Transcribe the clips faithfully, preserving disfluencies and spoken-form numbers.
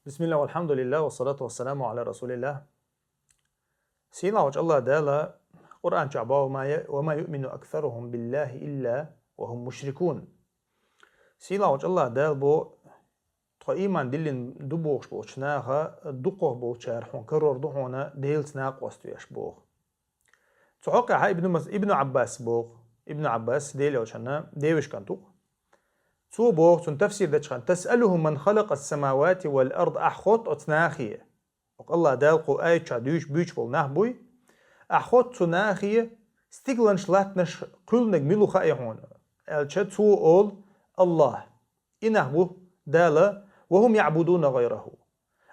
بسم الله والحمد لله والصلاة والسلام على رسول الله. Сийлахьчу Аллах Дала Къуръан чохь боху: «وما يؤمن أكثرهم بالله إلا وهم مشركون». Сийлахьчу Аллах Дала боху: «Тхо ийман диллина ду бохуш болчу наха дукхах болчара хьуна карор ду хьуна Делаца накъост веш», — боху. Цу хьокъехь Ибн Мас-, Ибн Ӏаббас боху. Ибн Ӏаббас, Делан Элчанан девешкан тух. Цо боху, цунна тафсир дечу хенахь: «تسألهم من خلق السماوات والأرض», ахь хотту оцу нахе. Оха Аллах Дала кху аят чохь дуьйцуш буьйцуш болу нах буй. Ахь хотту цу нахе, стигланаш, латтанаш кхуьллинарг мила ву хаьий хьуна? Аьлча, цо олу: «Аллах». И нах бу Дала: «وهم يعبدون غيره».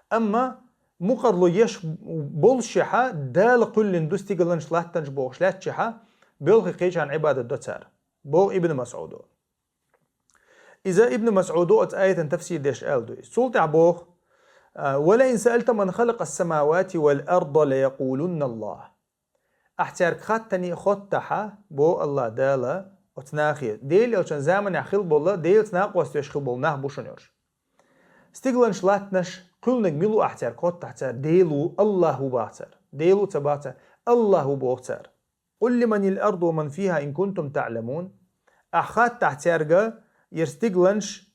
Амма мукъарло еш болушехьа, Дала кхуьллина ду стигланаш, латтанаш бохуш лаьтташехьа, боьлхий кхечарна Ӏибадат до цара, боху Ибн Масъудо. Иза Ибн Масъудо оцу аятан тафсир деш аьлла ду иза. Цул тӀаьхьа боху: «ولئن سألتهم من خلق السماوات والأرض ليقولن الله». Ахь цаьрга хаттане а хоттахьа, боху Аллах Дала оцу нахе, Делан Элчанан заманехь хилла болу, Делаца накъост веш хилла болу нах бу шуна уьш. Стигланаш, латтанаш кхуьллинарг мила ву ахь цаьрга хоттахь, цара Дела ву, Аллах ву баха цара. Дела ву ца баха цара, Аллах ву боху цара. «قل لمن الأرض ومن فيها إن كنتم تعلمون». Ахь хаттахь цаьрга, яра стигланаш,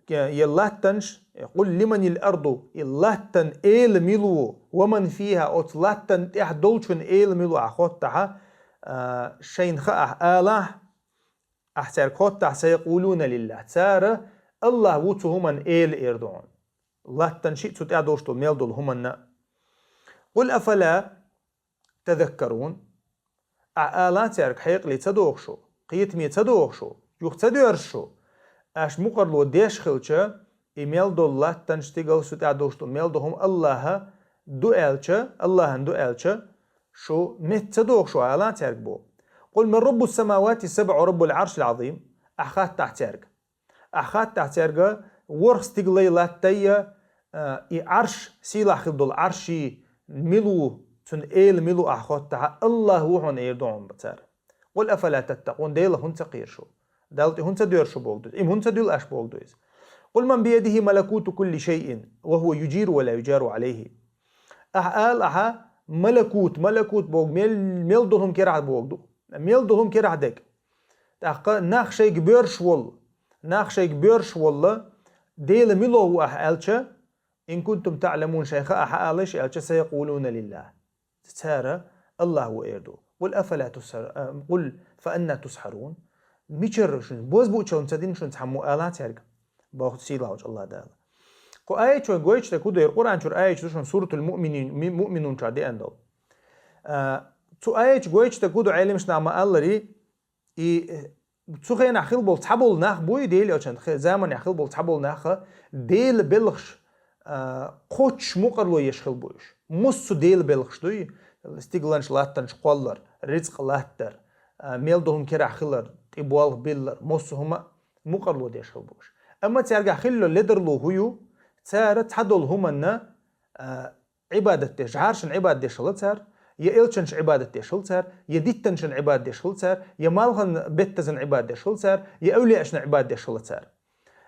я латтанаш, «قل لمن الأرض», и латтан эла мила ву, «ومن فيها», оцу латтан тӀехь долчун эла мила ву ахь хоттахьа, а, шайна хаахь алахь, ахь цаьрга хоттахь, «سيقولون لله». Цара: «Аллах ву цу хӀуманна эла», — эр ду хьуна. Латтан шиъ, цу тӀехь долуш долу мел долу хӀуманна. «قل أفلا تذكرون». Ахь ала цаьрга: «Хьекъале ца доху шу, кхетаме ца доху шу, юха ца доьрзу шу? Аша мукъарло деш хилча, и мел долу латтанаш, стигала, цу тӀехь долуш долу мел долу хӀума Аллаха ду аьлча, Аллахьан ду аьлча, шу метта ца доху шу?» — ала цаьрга боху. «قل من رب السماوات السبع ورب العرش العظيم». Ахь хаттахь цаьрга. Ахь хаттахь цаьрга: «ВорхӀ стигалай, латтай, а, и Ӏарш, сийлахь хилла долу Ӏарший мила ву, цуьнан эла мила ву?» — ахь хоттахьа, «Аллах ву хьуна», — эр ду хьуна цара. «قل أفلا تتقون». Дела хӀунда ца кхера шу? Далла тӀе хӀунда ца доьрзу шу боху ду иза? Им хӀунда ца дуьллу аша боху ду иза? «قل من بيده ملكوت كل شيء وهو يجير ولا يجار عليه». Ахь ала ахьа: «Малакут», малакут боху, мел, мел долу хӀума керахь боху ду. Мел долу хӀума керахь дерг. ТӀаккха нах шайга боьрзуш волу, нах шайга боьрзуш волу Дела мила ву ахь аьлча, «إن كنتم تعلمون», шайн хаахь алаш аьлча, «سيقولون لله». Цара: «Аллах ву», — эр ду. «قل أفلا تسحر-، а, قل فأنا تسحرون». Мичара шуна, бозбуунчалла ца дина шуна цхьаммо, ала цаьрга, боху сийлахьчу Аллах Дала. Кху аят чуьра гойтуш дерг хӀун ду, Къуръан чуьра аят ду шуна, Суратул Муъминин, Ми-, Муъминун чохь деана долу. А, цу аят чуьра гойтуш дерг хӀун ду, Ӏелимаш наха ма-аллара, и, э, цу хенахь хилла болу цхьаболу нах буй, Делан Элчанан хе-, заманехь хилла болу цхьаболу наха Делан белхаш, а, кхоччуш мукъарло еш хилла бу уьш. Массо а Делан белхаш дуй, стигланаш, латтанаш кхоллар, рицкъ латтар, а, мел долу хӀума керахь хилар, тӀе болх биллар, массо а хӀума мукъарло деш хилла бу уьш. Амма цаьргахь хилла ледарло хӀун ю, цара цхьадолу хӀуманна, а, Ӏибадат деш, жӀаршна Ӏибадат деш хилла цара, я элчанашна Ӏибадат деш хилла цара, я диттанашна Ӏибадат деш хилла цара, я малхан беттазна Ӏибадат деш хилла цара, я авлияашна Ӏибадат деш хилла цара.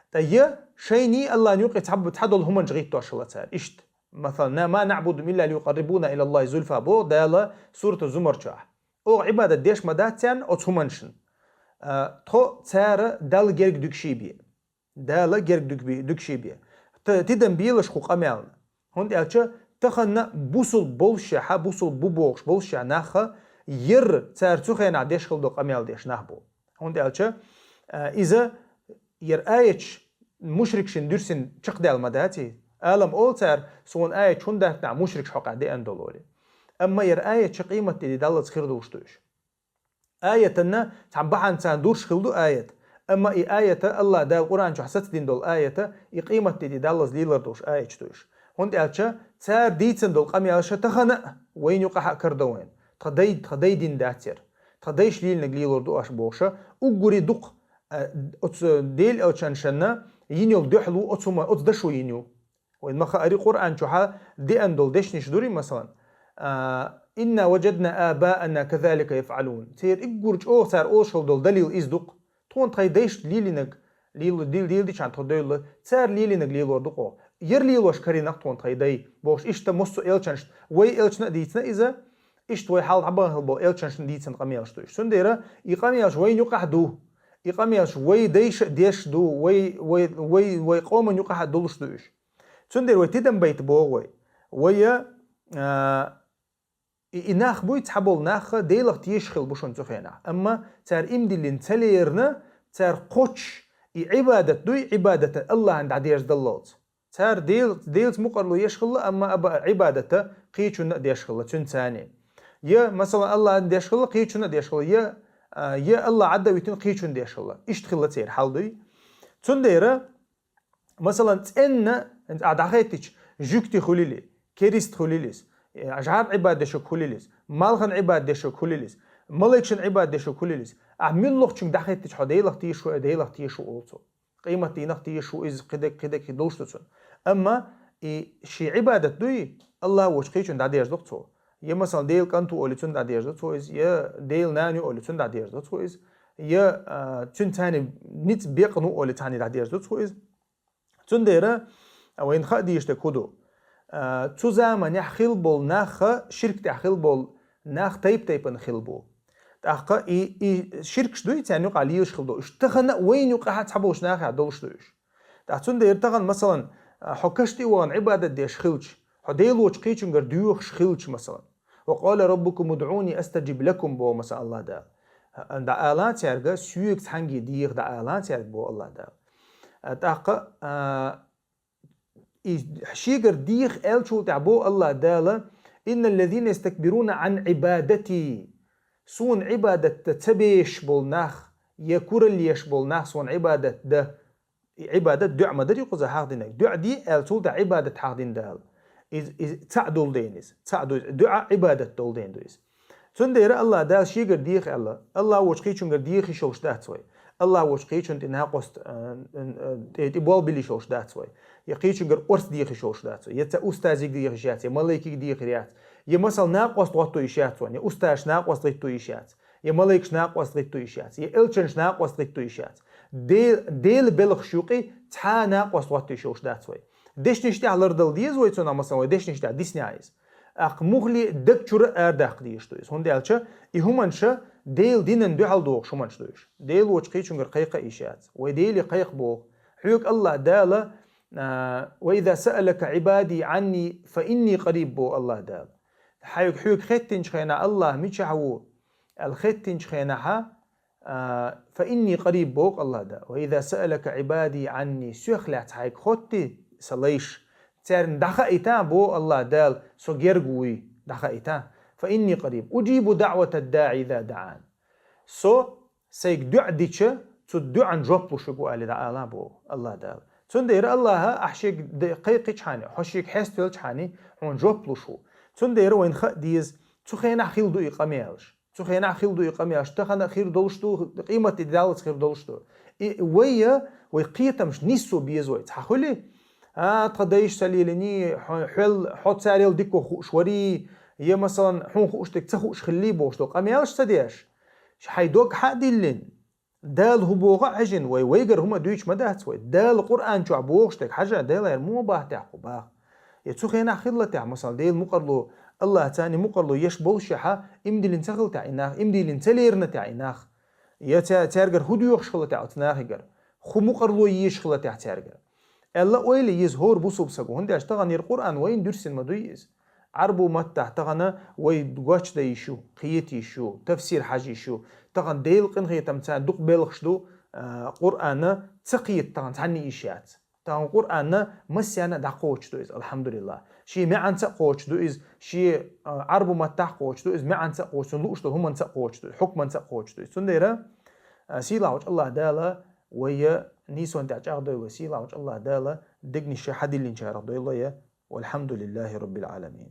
Ткъа я шайний Аллахьан юкъе цхьаб-, цхьадолу хӀуманаш гӀиттош хилла цара. Иштта, масалан, «ما نعبدهم إلا ليقربونا إلى الله زلفى» боху Дала Сурату Зумар чохь. Оха Ӏибадат деш ма дац царна оцу хӀуманашна. А, тхо цара Далла герга дуьгуш бе. Дала герга дуьг-, дуьгуш бе. Т-, тидам белаш кху къамелна. ХӀунда аьлча тахана бусул болушехьа, бусул бу бохуш болушехьа наха, ерра цара цу хенахь деш хилла долу къамел деш нах бу. ХӀунда аьлча, а, иза яра аяташ мушрикшин дуьрсин чекхдаьлла ма дац и. Алам олу цара, суна аяташ хӀунда дац нах мушрикш хьокъехь деана долу олий. Амма яра аяташ къематде даллалц хир долуш ду уьш. Аятанна цхьа бахьана царна дурш хилла ду аят. Амма и аята, Аллах Дала Къуръан чохь сацдина долу аята, и къематде даллалц лелар долуш аяташ ду уьш. ХӀунда аьлча цара дийцина долу къамелаш тахана а вайна юкъахь а карадо вайна. Тхан дай, тхан дай дина дац яра. Тхан дайша лелийнарг лелор ду аша бохуша, уггаре дукха, а, оцу Делан элчанашна йина йолу дуьхьал ву оцу хӀума, оцу дашо йина ю. Вайн ма хаари Къуръан чохьа деана долу дешнаш дури, масалан, а, «إنا وجدنا آباءنا كذلك يفعلون». Церан уггар чӀогӀа цара олуш хилла долу далил иза ду-кх. Тхуна тхайн дайша лелийнарг лело-, лел-, лелдича тхо девлла, цара лелийнарг лелор ду-кх оха. Яр лелош карийнакх тхона тхайн дай, бохуш, иштта массо а элчанашна, вай элчанна а дийцина иза, иштта вай хьалха дӀабахана хилла болу элчанашна дийцина къамелаш ду уьш. Цундела и къамелаш вайна юкъахь ду, и къамелаш вай дайша а деш ду, вай, вай, вай, вай къоман юкъахь а долуш ду уьш. Цундела вай тидам байта боху вай. Вай, а, И, и нах буй, цхьаболу нахха Делах тешаш хилла бу шуна цу хенахь. Амма цара иман диллина ца лерина, цара кхоччуш и Ӏибадат дуй, Ӏибадат Аллахьан дӀадерзадаллалц. Цара Дел-, Делаца мукъарло еш хилла, амма аба Ӏибадата кхечунна а деш хилла, цуьнан царний. Я, масалан, Аллахьан деш хилла, кхечунна а деш хилла, я, а, я Аллахь Ӏадда а витина кхечунна деш хилла. Иштта хилла церан хьал дуй. Цундела, масалан, цӀенна ахь дӀахӀиттича, жуьгти хуьлийла, керист хуьлийла иза, жӀар Ӏибадат дешаг хуьлийла иза, малхан Ӏибадат дешаг хуьлийла иза, малайкашан Ӏибадат дешаг хуьлийла иза. Ахь муьлххачуьнга дӀахӀиттича, хьо Делах тешаш ву, э, Делах тешаш ву олу цо. Къематдийнах тешаш ву иза, кхидерг, кхидерг хи долуш ду цунна. Амма и шен Ӏибадат дуй, Аллахь воцчу кхечунна дӀадерзадо-кх цо. Я, масалан, Делан кӀант ву олий, цунна дӀадерзадо цо иза, я Делан нана ю олий, цунна дӀадерзадо цо иза, я, а, цуьнан царний ницкъ бекъна ву олий, царний дӀадерзадо цо иза. Цундела, а, вайна хаа дезаш дерг хӀун ду? А, цу заманехь хилла болу нахха, ширк тӀехь хилла болу нах тайп-тайпана хилла бу. ТӀаккха и, и ширкаш дуй, царна юкъахь лелаш хилла долу. Уьш тахана а вайна юкъахь а цхьаболчу нахехь долуш ду уьш. ТӀаккха цундела тахана, масалан, а, хьо каш тӀе а вахана Ӏибадат деш хилча, хьо Дела воцчу кхечуьнгара доьхуш хилча, масалан. «Ва къала раббукум удъуни астаджиб лакум», боху, масалан, Аллахь Дала. ДӀаала цаьрга, соьга цхьаьнгге деха дӀаала цаьрга, боху Аллахь Дала. А, тӀаккха, а, и шегара деха аьллачул тӀаьхьа боху Аллахь Дала: «Инна ллазина ястакбируна ан Ӏибадати». Суна Ӏибадат дан ца безаш болу нах, я куралла еш болу нах суна Ӏибадат дан, и Ӏибадат доӀа ма дарий кхуза хьахдинарг. ДоӀа де аьлла, цул тӀаьхьа Ӏибадат хьахдина Дала. Иза, иза цхьаъ долу дела иза. Цхьаъ ду иза. ДоӀа Ӏибадат долу дела ду иза. Цундела Аллахь Дала шегара деха аьлла, Аллахь воцчу кхечуьнгара деха йиш йолуш дац вай. Аллахь воцчу кхечунна тӀе накъост, а, а, а, тӀе, тӀе болх билла йиш йолуш дац вай. Я кхечуьнгара орца деха йиш йолуш дац вай. Я цхьа устазига деха йиш яц, я малайкига деха йиш яц. Я, масал, накъост гӀотто йиш яц вайн, я устазаш накъост гӀитто йиш яц. Я малайкаш накъост гӀитто йиш яц, я элчанаш накъост гӀитто йиш яц. Де-, Делан белхаш юкъе цхьа а накъост гӀотто йиш йолуш дац вай. Дешнаш тӀехь лардала деза вай цунах, масалан, вай дешнаш тӀехь диснехь иза. ТӀаккха муххале а даг чуьра а арадаккха дезаш ду иза. ХӀунда аьлча и хӀуманаш Делан динан дуьхьал догӀуш хӀуманаш ду уьш. Дела воцчу кхечуьнгара кхайкха а йиш яц. Вай Деле кхайкха боху. Хьоьга Аллахь Дала, а, «Ва иза саалака Ӏибади Ӏанни фа инни къариб», боху Аллахь Дала. Хьоьга, хьоьга хеттинчу хенахь Аллахь мичахь ву аьлла хеттинчу хенахьа, а, «фа инни къариб», боху Аллахь Дала. «Ва иза саалака Ӏибади Ӏанни», соьх лаьцна хьайга хоттий сан лайш, царна дӀахаийта, боху Аллахь Дала, со герга вуй, дӀахаийта. «Фа инни къариб, уджибу даӀватад даӀи иза даӀан». Со сайга доӀа дича, цу доӀан жоп луш верг ву аьлла дӀаала, боху Аллахь Дала. Цундела Аллахьа ахь шега де-, кхайкхичхьана, хьо шега хьеставелчхьана, хьуна жоп луш ву. Цундела вайна хаа деза, цу хенахь хилла ду и къамелаш. Цу хенахь хилла ду и къамелаш, тахана а хир долуш ду, къематде даллалц хир долуш ду. И вай, вай кхетамаш нисса беза вай. Цхьа хуьлий? А, тхан дайша ца лелиний, хьо-, хьол, хьо царел дика хууш варий, я, масалан, хьуна хууш дерг ца хууш хиллий бохуш долу къамелаш ца деш, хьайн дог хьа а диллина, Дала хӀун боху а хьаьжжина, вай вайгара хӀума дуьйцуш ма дац вай. Дала Къуръан чохь бохуш дерг хьажа, Дела, хӀара муха бахьа тӀехь кху баха? Я цу хенахь хилла тӀехь, масалан, Дела мукъарло, Аллахь царна мукъарло еш болушехьа, иман диллина ца хилла тӀехь и нах, иман диллина ца лерина тӀехь и нах? Я ца-, цаьргара хӀун доьхуш хилла тӀехь оцу нахигара? ХӀун мукъарло езаш хилла тӀехь цаьргара? Аьлла ойла еза хӀора бусулба саго, хӀунда аьлча тахана хӀара Къуръан вайна дуьрсина ма дуй иза. Ӏарбу маттахь тахана вай гочдан йиш ю, кхета йиш ю, тафсир хьажа йиш ю. Тахана Делан къинхетамца дукха белхаш ду, а, Къуръанна ца кхета тахана цхьанна йиш яц. Тахана Къуръанна массарна а дӀакхочуш ду иза, алхьамдулиллахь. Шен маьӀанца а кхочуш ду иза, шен, а, Ӏарбу маттахь а кхочуш ду иза, маьӀанца а кхочуш, цунна лууш долу хӀуманца а кхочуш ду иза, хьукманца а кхочуш ду иза. Цундела, а, сийлахьчу Аллахь Дала вай нийсонан тӀехь чӀагӀдойла, сийлахьчу Аллахь Дала дегнаш хьадиллинчарах дойла я. Валхьамдулиллахьи раббил Ӏаламин.